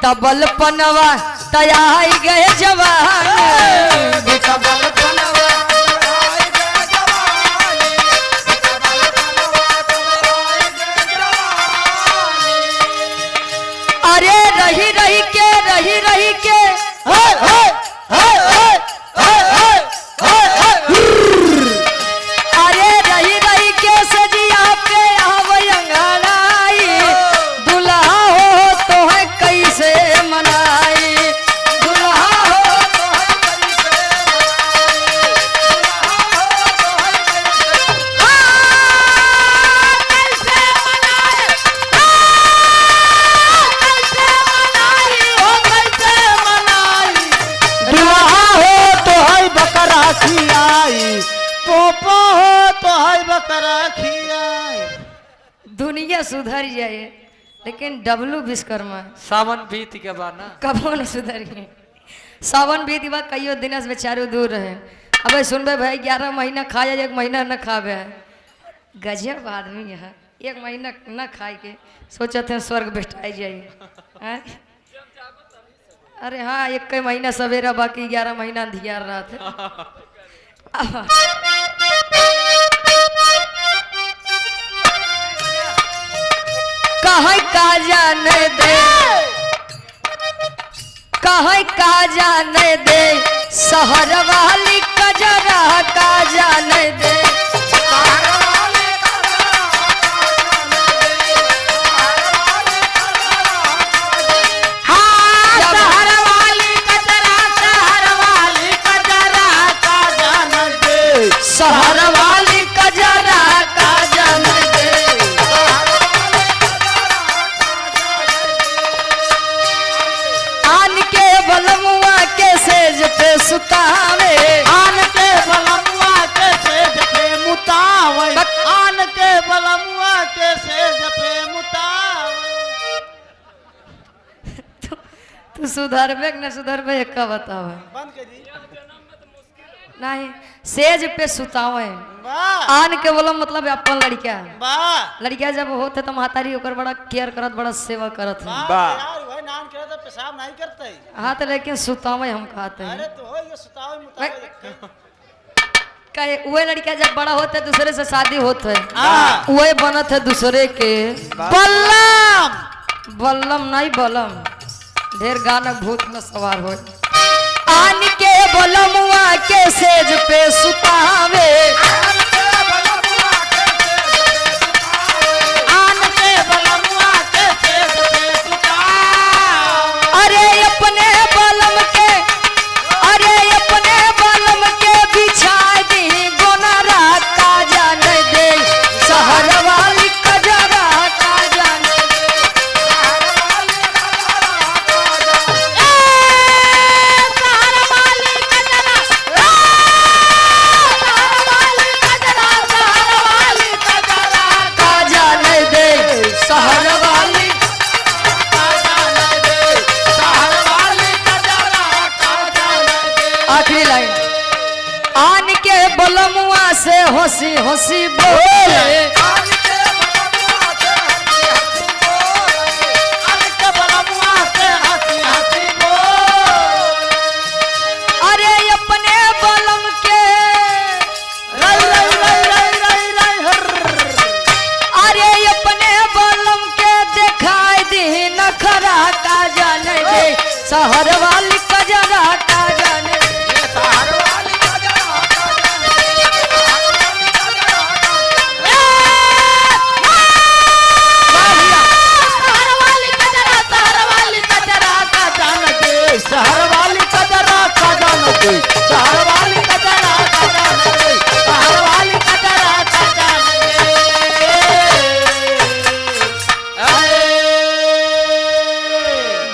बीतबल पनवा तयाई गए जवान। अरे रही रही के, रही रही के, अरे रही रही के सजिया पे आवे अंगड़ाई, दुल्हा हो तो है कैसे मनाई, दुल्हा हो तो है कैसे मनाई, हो कैसे मनाई, दुल्हा हो तो है बकरा खियाई, पोपो हो तो है बकरा खियाई। दुनिया सुधर जाए लेकिन डब्लू विश्वकर्मा सावन बीत के बाद ना कबो न सुधरिए। सावन बीत बा कहियो दिन से बेचारो दूर रहे। अबे सुनबे भाई 11 महीना खाए 1 महीना न खावे, गजब आदमी है। 1 महीना न खाए के सोचते हैं स्वर्ग बैठाई जाइए। अरे हाँ 1 महीना सवेरा बाकी 11 महीना अंधियार रात। कहे का जाने दे, कहे का जाने दे, शहर वाली कजरा का जाने दे। शहर वाली कजरा, शहर वाली कजरा का जाने दे, शहर वाली कजरा का जाने दे। आन के बलमुआ के सेज पे सुतावे, आन के बलमुआ के सेज पे मुतावे, आन के बलमुआ के सेज पे मुतावे। तू सुधरबे कि न सुधरबे एक का बतावे। बंद कर दी नहीं सेज पे सुतावे, वाह आन के बोलो मतलब अपन लड़का, वाह लड़का जब होते तो महतारी ओकर बड़ा केयर करत, बड़ा सेवा करत है। वाह यार वही नान करे तो पेशाब नहीं करते। हाँ तो लेकिन सुतावे हम खाते हैं। अरे तो हो ये सुतावे मुतावे कहे वह लड़का जब बड़ा होता है दूसरे से शादी होते है, हाँ। वह बनत है दूसरे के बल्लम, बल्लम नहीं बलम, ढेर गाना भूत में सवार हो। आन के बलमुआ के सेज पे सुतावे, आन के बलमुआ के सेज पे सुतावे। अरे अपने बलम के, अरे अपने बलम के बिछा दी गोनरा का जाने दे, शहर वाली कजरा का जाने दे। का जाने दे, शहर वाली आखिरी लाइन। आन के बलमुआ से हंसी हंसी बोले, अरे अपने बलम के, अरे अपने बलम के दिखाई दी नखरा का जाने दे, शहर वाली कजरा का जाने दे। शहर वाली कजरा का जान दे, शहर वाली कजरा का जान दे, शहर वाली कजरा का जान दे।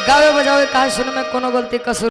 गावे बजावे कहा सुन में कोनो गलती कसूर।